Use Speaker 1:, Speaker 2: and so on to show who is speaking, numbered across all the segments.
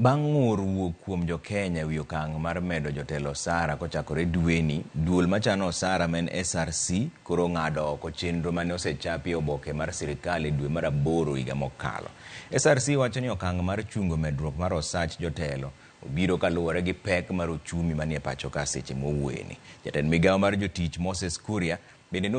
Speaker 1: Bang' ng'ur wuok kuom jokenya ewi okang' mar medo jotelo osara kochakore dweni, duol machano osara ma en SRC koro ong'ado oko chenro mane osechapi e oboke mar sirikal e dwe mar aboro higa mokalo. SRC wacho ni okang' mar chungo medruok mar osach jotelo obiro kaluwore gi pek mar ochumi manie pacho ka seche mowuoyeni. Jatend migawo mar jotich Moses Kuria bende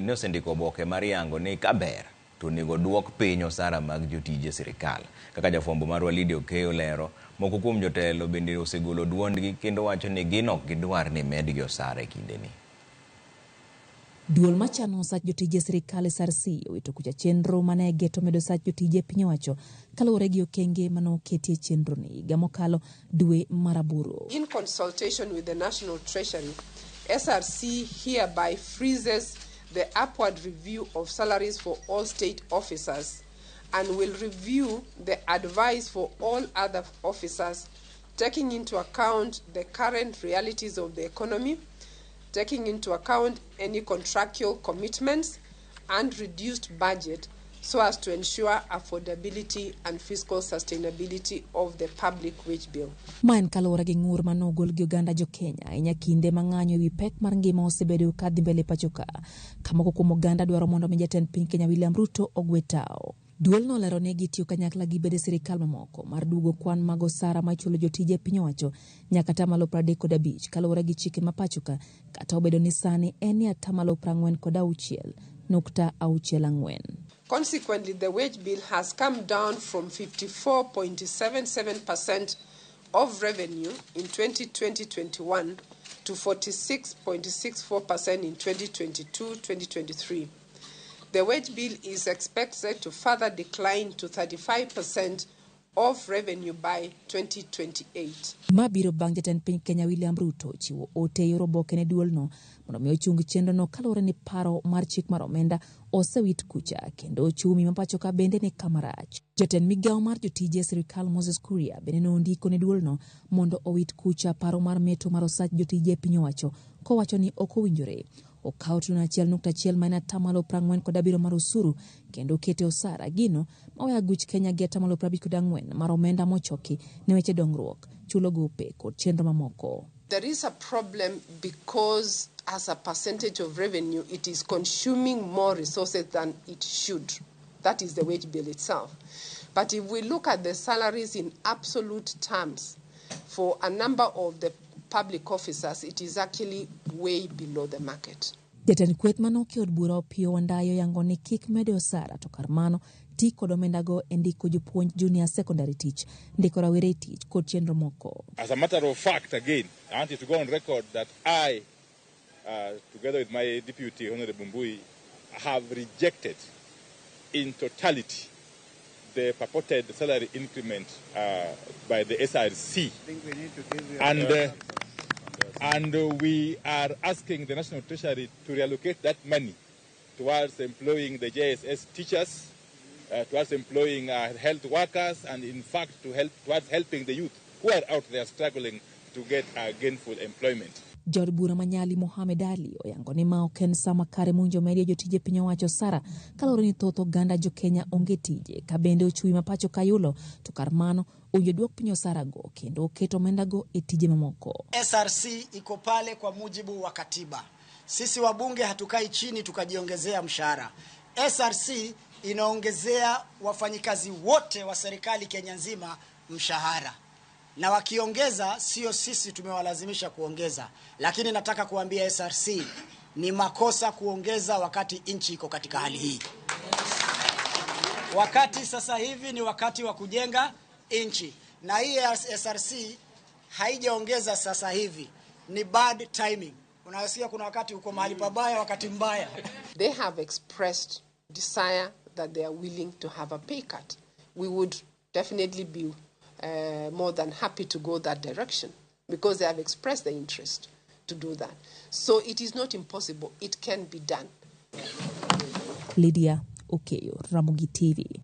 Speaker 1: nosendiko oboke mar yango ni kaber to onego duok piny osara mag jotije sirikal. Kaka jafwambo marwa Lydia Okeyo lero, moko kuom jotelo bende osegolo duondgi kendo wacho ni gin ok gidwar ni medgi osara e kindeni.
Speaker 2: Duol machano osach jotije sirikal SRC owito kucha chenro mane geto medo osach jotije piny owacho kaluwore gi okenge mane oketi e chenro ni higa mokalo dwe mar aboro.
Speaker 3: In consultation with the National Treasury, SRC hereby freezes the upward review of salaries for all state officers and will review the advice for all other officers, taking into account the current realities of the economy, taking into account any contractual commitments and reduced budget so as to ensure affordability and fiscal sustainability of the public wage bill.
Speaker 2: Ma en kaluwore gi ng'ur manogol gi oganda jo Kenya ahinya kinde ma ng'anyo ewi pek mar ngima osebedo ka dhi mbele pacho ka, ka moko kuom oganda dwaro mondo mi jatend piny Kenya William Ruto ogwe tao. Duolno olero ni gitiyo kanyakla gi bede sirikal mamoko mar duogo kwan mag osara ma ichulo jotije piny owacho nyaka atamalo 35 kaluwore gi chike ma pacho ka, kata obedo ni sani en e atamalo 46.64.
Speaker 3: Consequently, the wage bill has come down from 54.77% of revenue in 2020-21 to 46.64% in 2022-2023. The wage bill is expected to further decline to 35% of revenue by 2028.
Speaker 2: Ma biro bang' jatend piny Kenya William Ruto chiwo ote e yor oboke ne duolno mondo mi ochung chenrono kaluwore ni paro mar chik mar omenda osewit kucha kendo ochumi ma pacho ka bende ni kama rach. Jatend migawo mar jotije e sirikal Moses Kuria bende nondiko ne duolno mondo owit kucha paro mar meto mar osach jotije e piny owacho kowacho ni ok owinjore okaw trilion 1.1 ma en atamalo 47 mar osuru kendo okete osara gino maweyo aguch Kenya gi atamalo 54 mar omenda mochoki ne weche dongruok, chulo gope kod chenro mamoko.
Speaker 3: There is a problem because as a percentage of revenue, it is consuming more resources than it should. That is the wage bill itself. But if we look at the salaries in absolute terms for a number of the public officers, it is actually way below the market.
Speaker 2: Jatend kweth manoke od bura Opiyo Wandayi oyango ni kik mede osara to kar mano ti kod omendago e ndiko jopuonj junior secondary tich, ndiko rawere e tich kod chenro moko.
Speaker 4: As a matter of fact, again, I want it to go on record that I, together with my deputy, Honorable Mbui, have rejected in totality the purported salary increment by the SRC. And we are asking the National Treasury to reallocate that money towards employing the JSS teachers, towards employing health workers, and in fact to help towards helping the youth who are out there struggling to get gainful employment.
Speaker 2: Jaod bura ma Nyali Mohamed Ali oyango ni ma ok en sa makare mowinjo medie jotije piny owacho osara kaluwore ni thoth oganda jo Kenya onge tije ka bende ochumi ma pacho ka yulo to kar mano owinjo duok piny osara go kendo oket omenda go e tije mamoko.
Speaker 5: SRC iko pale kwa mujibu wa katiba. Sisi wabunge hatukai chini tukajiongezea mshahara. SRC inaongezea wafanyikazi wote wa serikali Kenya nzima mshahara, na wakiongeza sio sisi tumewalazimisha kuongeza, lakini nataka kuambia SRC ni makosa kuongeza wakati nchi iko katika hali hii. Wakati sasa hivi ni wakati wa kujenga nchi, na hii SRC haijaongeza sasa hivi, ni bad timing. Unasikia kuna wakati uko mahali pabaya, wakati mbaya.
Speaker 3: They have expressed desire that they are willing to have a pay cut. We would definitely be more than happy to go that direction because they have expressed the interest to do that. So it is not impossible. It can be done.
Speaker 2: Lydia Okeyo, Ramogi TV.